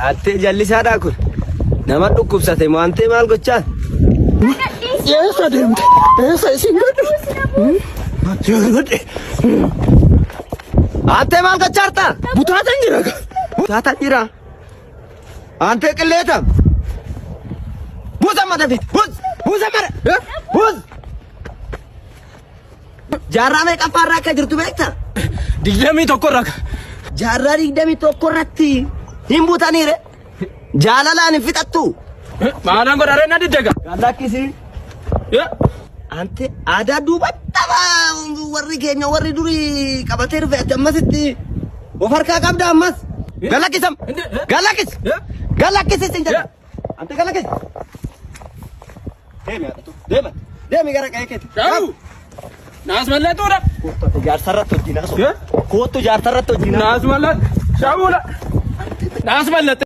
Attee jallisaadhaa kun nama dhukkubsate maantee maal gochaa? Eessa deemte? Eessa isin godhe? Godhe. Antee maal gochaa jirta? Butaatan jira. Butaatan jira. Antee qilleeta. Buusa mata fit. Buus. Buusa mara. Buus. Jaarraa meeqaffaa irraa akka jirtu beekta? 21 irraa. Jaarraa 21 irratti hin butaniire. Jaalalaan hin fixattu. Maalaan godharee na diddega. Lakkisi. Ante aadaa duuba tapha warri keenya warri durii qabatee dhufe ati ammasitti of harkaa qabda ammas. Galakkisam. Galakkis. Galakkisi sin jedha. Ante galakkis. Deemi haadhatu. Deema. Deemi gara qe'ee keetti. Shaabu. Naas mallattoodha. Kottu jaarsarratti hojii naasoo. Kottu jaarsarratti hojii naasoo. Naas mallatto. Shaabuudha. Naas mallatto.